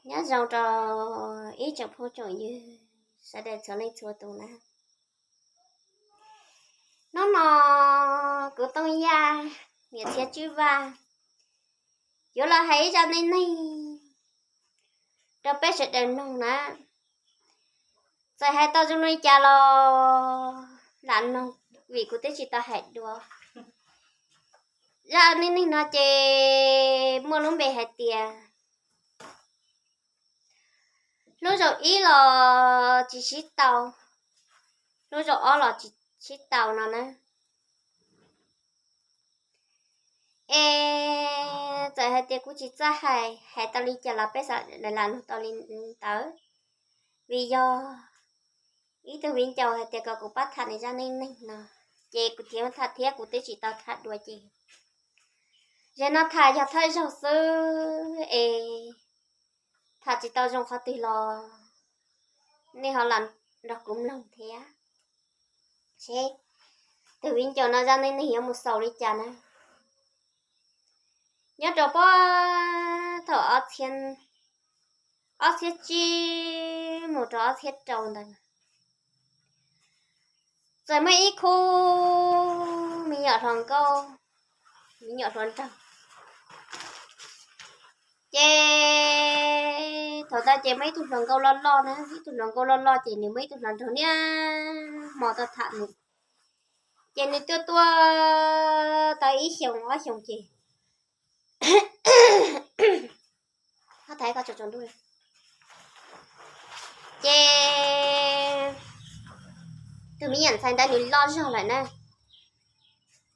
Nyob zoo rau ib tsoom phooj tsoom ywg sawv daws txhua leej txhua tus na. Hnub no kuv Tooj Yaj niam txiv Tswv Vaj yuav los hais ib zaj neej neeg rau peb sawv daws mloog na. Txawm hais tau zoo li cas los lam mloog, vim kuv twb tsis tau hais dua. Zaj neej neeg no ces muaj lub npe hais tias hlub zaum ib los tsis sib tau, hlub zaum ob los tsis sib tau no na. Es txawm hais tias kuv tsis txawj hais, hais tau li cas los peb sawv daws lam mloog tau li ntawd, vim yog ib tug viv ncaus hais tias kom kuv pab tham nws zaj neej neeg no, ces kuv thiaj tham thiab kuv twb tsis tau tham dua ces zaum no tham yog thawj zaug xwb es tham tsis tau zoo qhov twg los nej ho los nrog kuv mloog thiab seb tus viv ncaus no zaj neej neeg yuav mus xaus li cas na. Nyob rau puag thaum ob txhiab tsib mus rau ob txhiab rau ntawd, txawm muaj ib khub me nyuam hluas nkauj, me nyuam hluas nraug. Ces thaum ntawd ces muaj ib tug hluas nkauj loj loj na, ib tug hluas nkauj loj loj ces nws muaj ib tug hluas nraug niaj hmo tuaj tham nws. Ces nws tuaj tuaj tau ib xyoos ob xyoos ces, ces tus me nyuam ntxhais ntawd nws loj zog lawm na.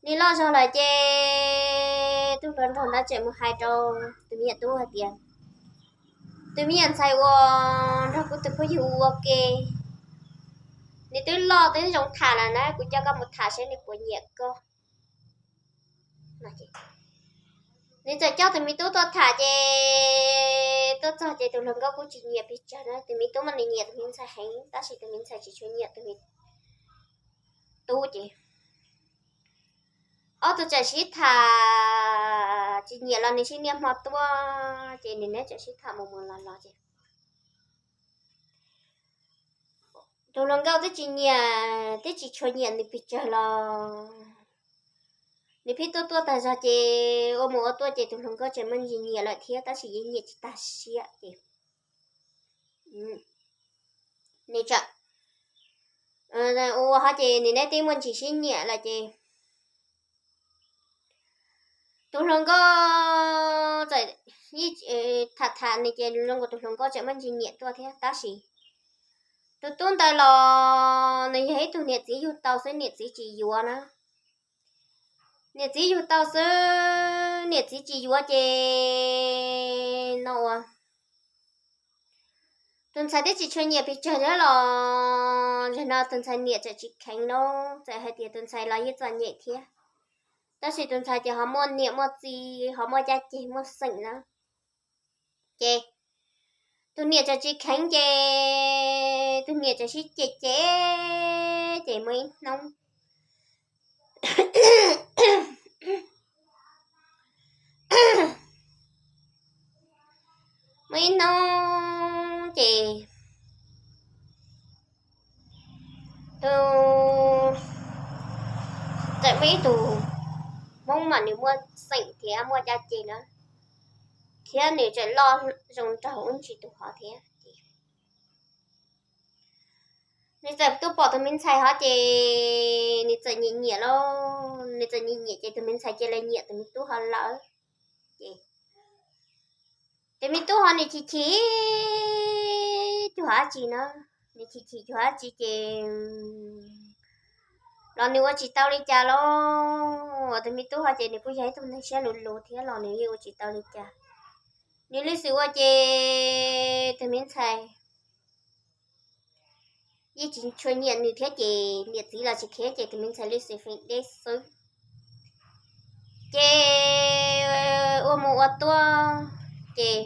Nws loj zog lawm ces tus hluas nraug ntawd tseem mus hais rau tus me nyuam tub hais tias, tus me nyuam ntxhais uas nrog kuv tus phooj ywg ua ke, nws twb loj twb zoo tham lawm na, kuv coj koj mus tham seb nws puas nyiam koj. Nws txawm coj tus me tub tuaj tham ces tuaj txog ces tus hluas nkauj kuj tsis nyiam pes tsawg na, tus me tub mas nws nyiam tus me ntxhais heev tab sis tus me ntxhais tsis tshua nyiam tus me tub ces ob tug txawm sib tham tsis nyiam los nws sib niaj hmo tuaj ces nws neb txawm sib tham mus mus los los ces tus hluas nkauj twb tsis nyiam, twb tsis tshua nyiam nws pes tsawg los nws pheej tuaj tuaj tag zog ces ua mus ua tuaj ces tus hluas nkauj tseem muaj ntsis nyiam lawm thiab tab sis yeej nyiam tsis tag siab ces nws txawm ua ho ces nws neb twb muaj ntsis sib nyiam lawm ces tus hluas nkauj txawm tham tham nws ces zoo nkaus tus hluas nkauj tseem muaj ntsis nyiam tuaj thiab tab sis tus tub ntawd los nws yog ib tug niam txiv yug tau xwb niam txiv tsis yuav na. Niam txiv yug tau xwb niam txiv tsis yuav ces no ua tus ntxhais twb tsis tshua nyiam pes tsawg thiab los zaum no tus ntxhais niam txawm tsis kheev lauj, txawm hais tias tus ntxhais los yeej txom nyem thiab tab sis tus ntxhais ces ho muaj niam muaj txiv ho muaj caj ceg muaj xeem na. Ces tus niam txawm tsis kheev ces tus niam txawm sib cem cem ces muaj ib hnub muaj ib hnub ces tus, txawm muaj ib tug Hmoob mas nws muaj xeem thiab muaj caj ceg na, thiab nws txawm loj zoo nraug ib ntsis tus hov thiab ces nws txawm tuaj pom tus me ntxhais hov ces nws txawm nyiam nyiam lauj, nws txawm nyiam nyiam ces tus me ntxhais cia li nyiam tus me tub hov lawm ces tus me tub hov nws chim chim cuag dab tsi na, nws chim chim cuag dab tsi ces los nws ua tsis tau li cas lauj. Tus me tub hov ces nws kuj yog ib tug neeg siab luv luv thiab los nws yeej ua tsis tau li cas. Nws lub xwm ua ces tus me ntxhais yeej tsis tshua nyiam nws thiab ces niam txiv los tsis kheev ces tus me ntxhais lub xwm feem deb xwb. Ces ua mus ua tuaj ces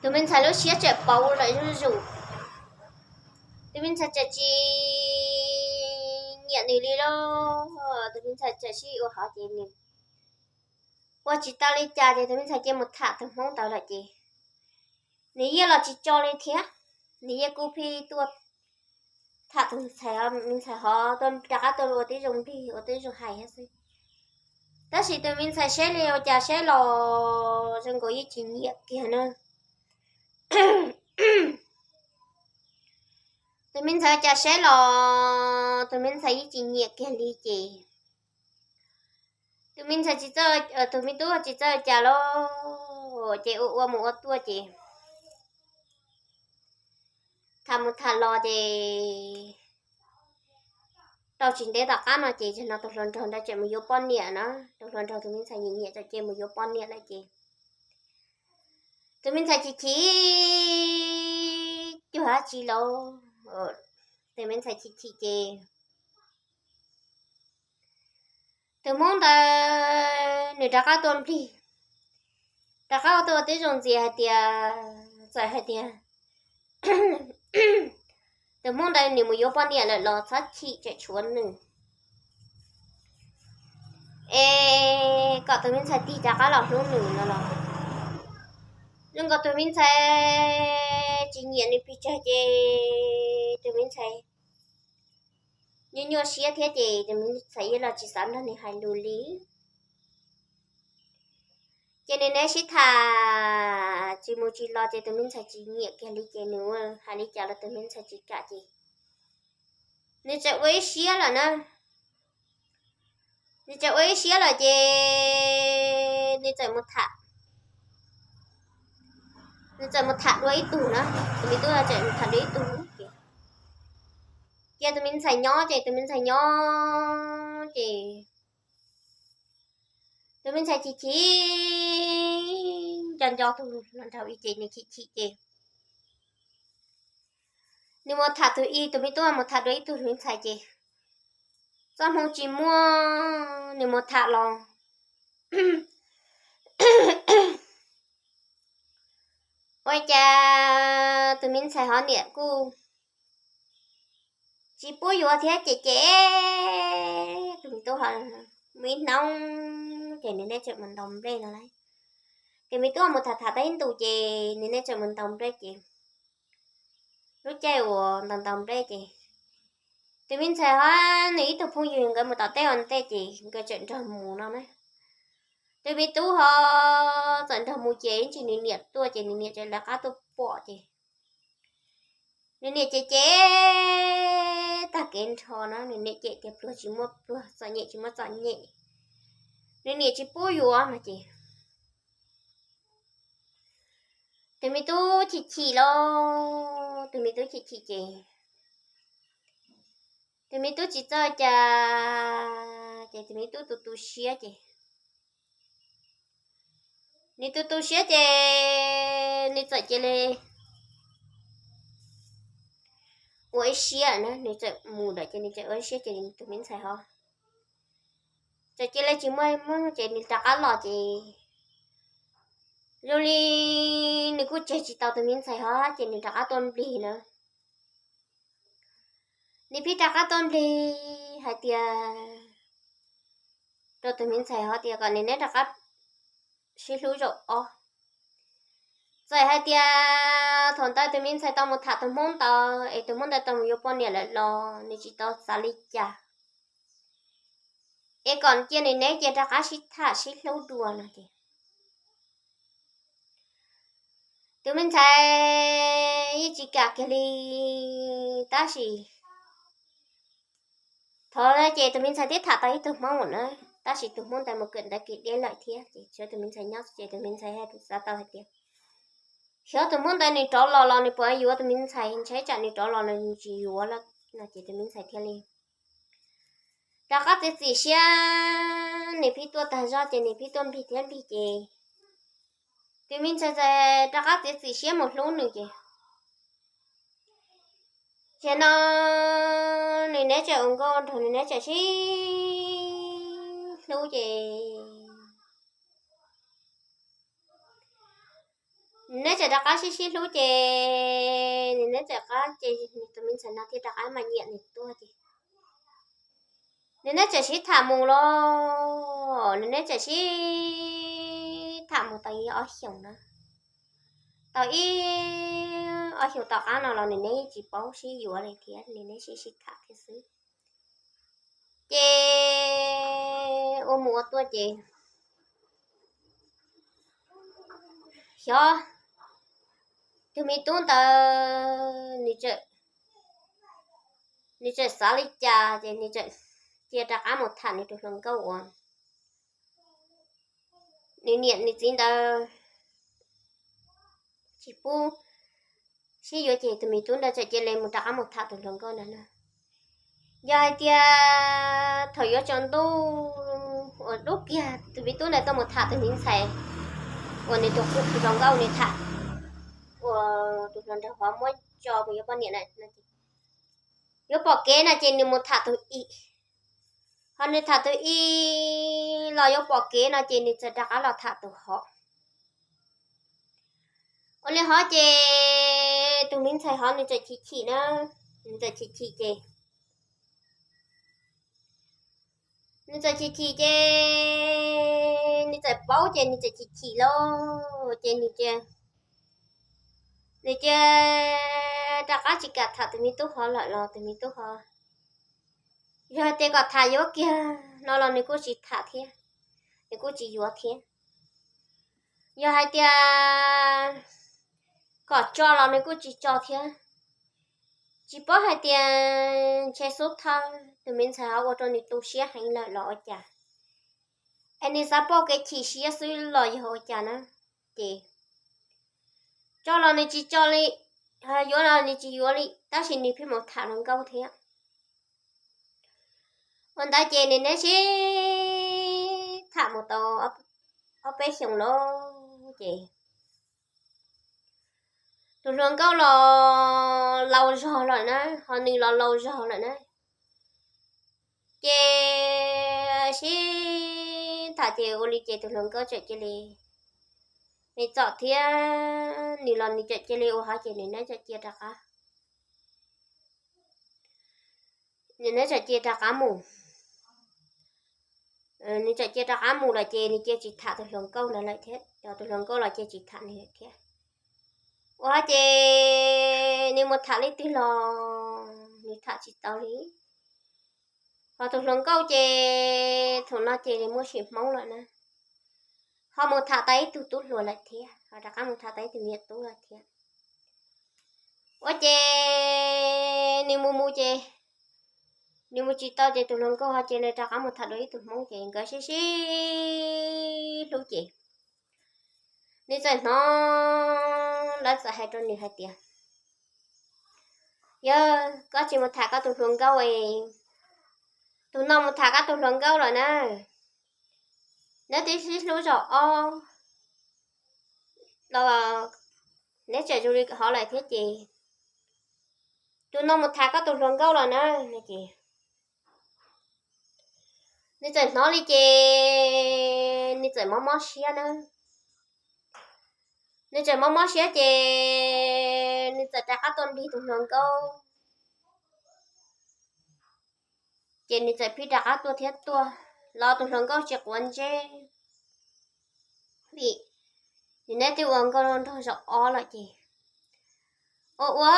tus me ntxhais lub siab txawm pauv lawm zuj zus. Tus me ntxhais txawm tsis nyiam nws li lauj, tus me ntxhais txawm sib ua hov ces nws ua tsis tau li cas ces tus me ntxhais cia mus tham tus hmoob ntawd lawm ces nws yeej los tsis tso li thiab. Nws yeej kuj pheej tuaj tham tus me ntxhais, me ntxhais ho tuaj rov qab tuaj ua tib zoo nplig ua tib zoo hais thiab xwb. Tab sis tus me ntxhais saib li ua cas saib los zoo nkaus yeej tsis nyiam kiag na. Tus me ntxhais cas saib los tus me ntxhais yeej tsis nyiam kiag li ces tus me ntxhais tsis txawj, tus me tub tsis txawj cas los ces ua ua mus ua tuaj ces tham mus tham los ces tau tsis ntev tom qab no ces no tus hluas nraug ntawd tseem mus yuav poj niam na. Tus hluas nraug tus me ntxhais nyiam nyiam txawm cia mus yuav poj niam lawm ces tus me ntxhais chim chim cuag dab tsi los, tus me ntxhais chim chim ces tus hmoob ntawd nws rov qab tuaj nplig, rov qab ua tuaj ua tib zoo ntxias hais tias, txawm hais tias tus hmoob ntawd nws mus yuav poj niam lawm los txhob chim, tseem tshuav nws es kom tus me ntxhais tig rov qab los hlub nws no los. Zoo nkaus tus me ntxhais tsis nyiam nws pes tsawg ces tus me ntxhais nyuaj nyuaj siab thiab ces tus me ntxhais yeej los tsis xav nrog nws hais lus li. Ces nws neb sib tham tsis mus tsis los ces tus me ntxhais tsis nyiam kiag li ces nws hais li cas los tus me ntxhais tsis kam ces nws txawm ua ib siab lawm na. Nws txawm ua ib siab lawm ces nws txawm mus tham, nws txawm mus tham dua ib tug na. Tus me tub txawm mus tham dua ib tug ces cia tus me ntxhais nyob ces tus me ntxhais nyob ces tus me ntxhais chim chim nco nco tus hluas nraug ib ces nws chim chim ces nws mus tham tus ib, tus me tub mus tham dua ib tug me ntxhais ces txoj hmoo tsis muaj, nws mus tham los ua cas tus me ntxhais hov niam kuj tsis pub yuav thiab ces ces tus me tub ho mus ib hnub ces nws neb tseem mus ntaus nplej no lauj. Ces me tub mus tham tham tau ib ntus ces nws neb tseem mus ntaus nplej ces lub caij uas ntaus ntaus nplej ces tus me ntxhais ho nws ib tug phooj ywg nkawd mus tom teb ua ntej ces nkawd tseem nrog mus no na. Tus me tub ho txawm nrog mus ces ib ntsis nws niam tuaj ces nws niam tseem lawv qab tuaj pom ces nws niam ces ces tag kev nrho na, nws niam cem tias pluag tsis muaj pluag, txom nyem tsis muaj txom nyem, nws niam tsis pub yuav no ces tus me tub chim chim lauj, tus me tub chim chim ces tus me tub tsis txawj cas ces tus me tub tu tu siab ces nws tu tu siab ces nws txawm cia li ua ib siab na, nws txawm mus lawm ces nws txawm ua ib siab ces tus me ntxhais ho txawm cia li tsis muaj hmoo ces nws rov qab los ces zoo li nws kuj tseg tsis tau tus me ntxhais ho ces nws rov qab tuaj nplig na. Nws pheej rov qab tuaj nplig hais tias rau tus me ntxhais ho tias kom nws neb rov qab sib hlub zaum ob. Txawm hais tias thaum ntawd tus me ntxhais tau mus tham tus hmoob ntawd es tus hmoob ntawd tau mus yuav poj niam lawm los nws tsis tau xav li cas, es kom cia nws neb cia rov qab sib tham sib hlub dua no ces tus me ntxhais yeej tsis kam kiag li. Tab sis thaum ces tus me ntxhais twb tham tau ib tug hmoob lawm na, tab sis tus hmoob ntawd mus kawm ntawv kev deb lawm thiab ces tshuav tus me ntxhais nyob ces tus me ntxhais xav tau hais tias xyov tus hmoob ntawd nws rov los los nws puas yuav tus me ntxhais, ntshai tsam nws rov los los nws tsis yuav lawm no ces tus me ntxhais thiaj li rov qab txiav txim siab, nws pheej tuaj tag zog ces nws pheej tuaj nplig thiab nplig ces tus me ntxhais txawm rov qab txiav txim siab mus hlub nws ces ces no nws neb tseem ua nkauj nraug nws neb tseem sib hlub ces nws neb tseem rov qab sib sib hlub ces nws neb txawm qab ces tus me ntxhais no thiaj rov qab mas nyiam nws tuaj ces nws neb tseem sib tham mus los nws neb tseem sib tau ib ob xyoos na. Tau ib ob xyoos tom qab no los nws neb tsis paub sib yuav li thiab, nws neb sib sib tham thiab xwb. Ces ua mus ua tuaj ces xyov tus me tub ntawd nws txawm xav li cas ces nws txawm cia rov qab mus tham nws tus hluas nkauj uas nws niam nws txiv ntawd tsis pub sib yuav ces tus me tub ntawd txawm cia li mus rov qab mus tham tus hluas nkauj ntawd na. Yog hais tias thaum yuav tsaus ntuj uas dub kiag tus me tub ntawd tuaj mus tham tus me ntxhais uas nws tus hluas nkauj nws tham, uas tus hluas nraug hov muab tso mus yuav poj niam na, yuav pom kev no ces nws mus tham tus ib, ho nws tham tus ib los yuav pom kev no ces nws txawm rov qab los tham tus hov. Ua li hov ces tus me ntxhais hov nws txawm chim chim na, nws txawm chim chim ces nws txawm chim chim ces nws txawm paub ces nws txawm chim chim lauj ces nws cia, nws cia rov qab tsis kam tham tus me tub hov lawm los tus me tub hov yog hais tias kom tham yuav kiag no los nws kuj tsis tham thiab, nws kuj tsis yuav thiab. Yog hais tias kom tso los nws kuj tsis tso thiab. Tsis paub hais tias ntshe xub thawj tus me ntxhais hov ua rau nws tu siab heev lawm los ua cas, es nws xav pauj kev chim siab xwb los yog ua cas na. Ces tso los nws tsis tso li, yuav los nws tsis yuav li, tab sis nws pheej mus tham hluas nkauj thiab. Ua ntawd ces nws neb sib tham mus tau ob peb xyoos lauj ces tus hluas nkauj los laus zog lawm na, ho nws los laus zog lawm na. Ces sib tham ces ua li ces tus hluas nkauj txawm cia li, nws txom thiab nws los nws txawm cia li ua hov ces nws neb txawm cia rov qab, nws neb txawm cia rov qab mus, nws txawm cia rov qab mus lawm ces nws cia tsis tham tus hluas nkauj ntawd lawm thiab, cov tus hluas nkauj los cia tsis tham nws lawm thiab. Ua hov ces nws mus tham leej twg los nws tham tsis tau li. Ho tus hluas nkauj ces thaum no ces nws muaj sim hmoob lawm na, ho mus tham tau ib tug tub hluas lawm thiab, ho rov qab mus tham tau ib tug me nyuam tub lawm thiab. Ua ces nws mus mus ces nws mus tsis tau ces tus hluas nkauj ho cia li rov qab mus tham dua ib tug hmoob ces nkawd sib sib hlub ces nws txawm hnov lawv txawm hais rau nws hais tias, yog koj tsis mus tham koj tus hluas nkauj es tus no mus tham koj tus hluas nkauj lawm na, neb twb sib hlub zaum ob los neb tseem zoo li hov lawm thiab ces tus no mus tham koj tus hluas nkauj lawm na. Ces nws txawm hnov li ces nws txawm mob mob siab na, nws txawm mob mob siab ces nws txawm rov qab tuaj nrig tus hluas nkauj. Ces nws txawm pib rov qab tuaj thiab tuaj los tus hluas nkauj tsis quav ntsej li. Nws neb twb ua nkauj nraug zaum ob lawm ces ua ua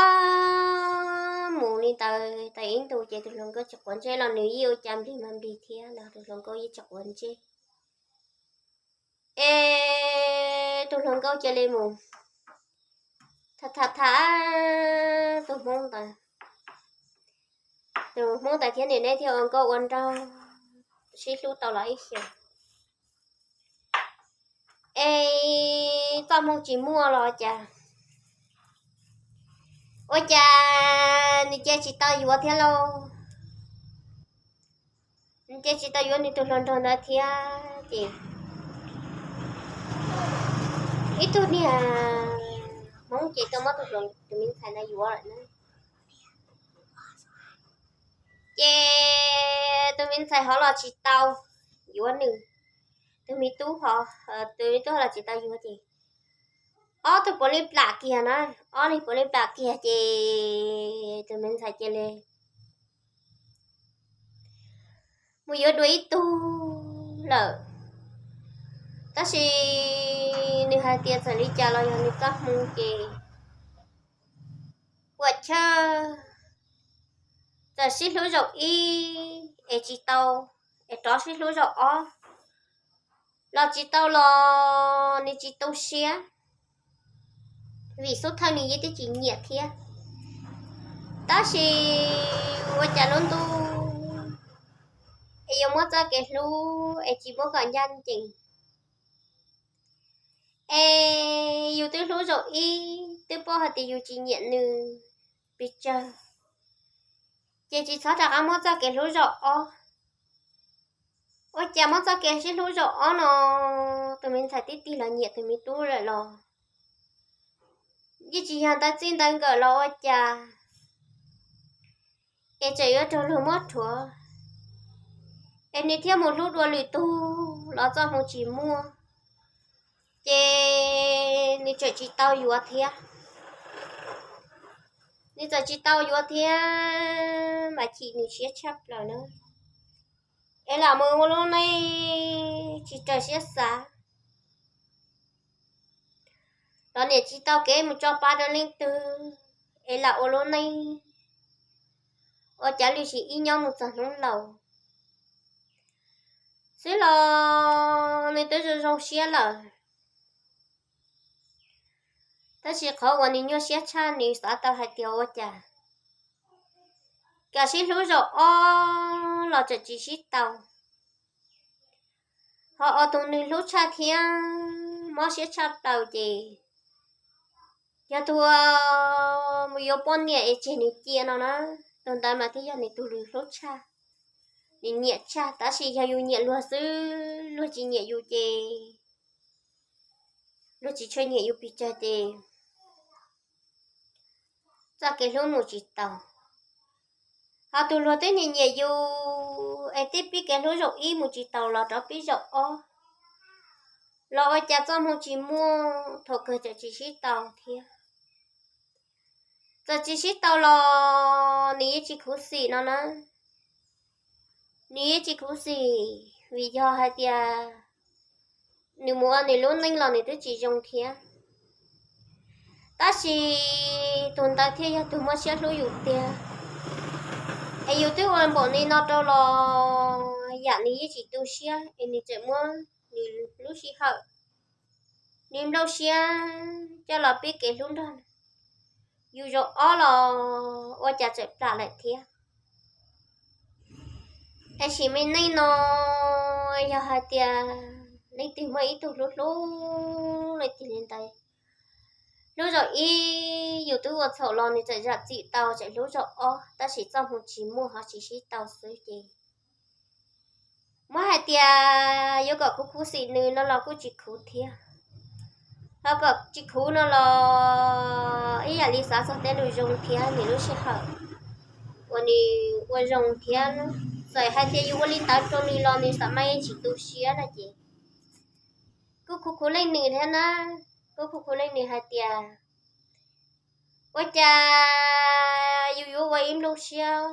mus li ntawd tau ib ntus ces tus hluas nkauj tsis quav ntsej los nws yeej ua cas nplig mas nplig thiab los tus hluas nkauj yeej tsis quav ntsej. Es tus hluas nkauj cia li mus tham tham tham tus hmoob ntawd, tus hmoob ntawd thiab nws neb thiaj ua nkauj ua nraug sib hlub tau los ib xyoos. Es txoj hmoo tsis muaj los cas, ua cas nws cia tsis tau yuav thiab lauj. Nws cia tsis tau yuav nws tus hluas nraug ntawd thiab ces ib tug niag hmoob ces tau muab tus hluas, tus me ntxhais ntawd yuav lawm na. Ces tus me ntxhais hov los tsis tau yuav nws, tus me tub, tus me tub hov los tsis tau yuav ces ob tug puav leej plam kiag na, ob leeg puav leej plam kiag ces tus me ntxhais cia li mus yuav dua ib tug lawm. Tab sis Hais tias txawm li cas los yog nws txoj hmoo ces puam chawj, txawm sib hlub zaum ib es tsis tau, es rov sib hlub zaum ob los tsis tau los nws tsis tu siab, vim xub thawj nws yeej twb tsis nyiam thiab. Tab sis ua cas lub ntuj es yuav muab txoj kev hlub es tsis muab kom ncaj ncees, es yus twb hlub zaum ib twb paub hais tias yus tsis nyiam nws pes tsawg, ces tsis txhob rov qab muab txoj kev hlub zaum ob. Ua cas muab txoj kev sib hlub zaum ob no, tus me ntxhais tib tig los nyiam tus me tub lawm los yeej tsis yog ntawv txij ntawv nkawm los ua cas, es tseem yuav raug luag muab rhuav, es nws thiaj mus hlub dua lwm tug los txoj hmoo tsis muaj, ces nws tseem tsis tau yuav thiab. Nws txawm tsis tau yuav thiab mas chim nws siab tshaj plaws na, es lam mus ua lub neej tsis raws siab xav, los niam tsis tau kev mus tso pa rau leej twg, es lam ua lub neej ua cav lwj sim ib nyob mus txog hnub laus xwb los nws twb zoo zoo siab lawm. Tab sis qhov uas nws nyuaj siab tshaj nws xav tau hais tias ua cas kam sib hlub zaum ob los tseem tsis sib tau, ho tus nws hlub tshaj thiab mob siab tshaj plaws ces yog tus mus yuav poj niam es tseg nws cia no na, tus ntawd mas thiaj yog nws tus nws hlub tshaj, nws nyiam tshaj. Tab sis yog yus nyiam luag xwb luag tsis nyiam yus ces luag tsis tshua nyiam yus pes tsawg ces txoj kev hlub mus tsis tau. Ho tus luag twb nyiam nyiam yus es tib pib kev hlub zaum ib mus tsis taus los rov pib zaum ob, los ua cas txoj hmoo tsis muaj, thaum kawg txawm tsis sib tau thiab. Txawm tsis sib tau los nws yeej tsis khuv xim no na. Nws yeej tsis khuv xim vim yog hais tias nws mus ua nws lub neej los nws twb tsis zoo thiab. Tab sis tus ntawd thiaj yog tus muaj siab hlub yus tiag. Es yus twb ua npaum li no rau los yam nws yeej tsis tu siab es nws tseem muab nws lub sij hawm, nws nplooj siab coj los pib kev hlub nrog yus zaum ob los ua cas txawm plam lawm thiab. Es sim me neej no yog hais tias leej twg muaj ib tug hlub hlub leej twg li ntawd, hlub zaum ib yus twb ua txhaum los nws txawm zam txim tau tseem hlub zaum ob, tab sis txoj hmoo tsis muaj ho tsis sib tau xwb ces muab hais tias yuav kom khuv khuv xim nws no los kuj tsis khuv thiab. Ho kom tsis khuv no los ib yam li xav txog tej lus zoo thiab nws lub sij hawm uas nws ua zoo thiab. Txawm hais tias yus ua li ntawd rau nws los nws xam mas yeej tsis tu siab no ces kuj khuv khuv leej nws thiab na. Kuj khuv khuv leej nws hais tias ua cas yus yuav ua ib nplooj siab,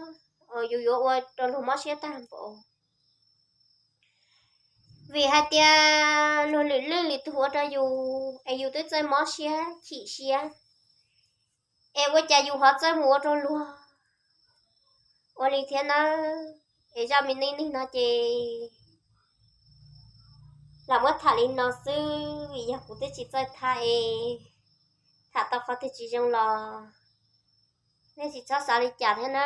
yus yuav ua rau luag mob siab tag npaum. Vim hais tias luag lwm leej lwm tug ua rau yus es yus twb txawj mob siab chim siab, es ua cas yus ho txawj mus ua rau luag ua li thiab na. Es zaj me neej neeg no ces lam muab tham li no xwb vim yog kuv twb tsis txawj tham es tham tau qhov twg tsis zoo los nej tsis txhob xav li cas thiab na.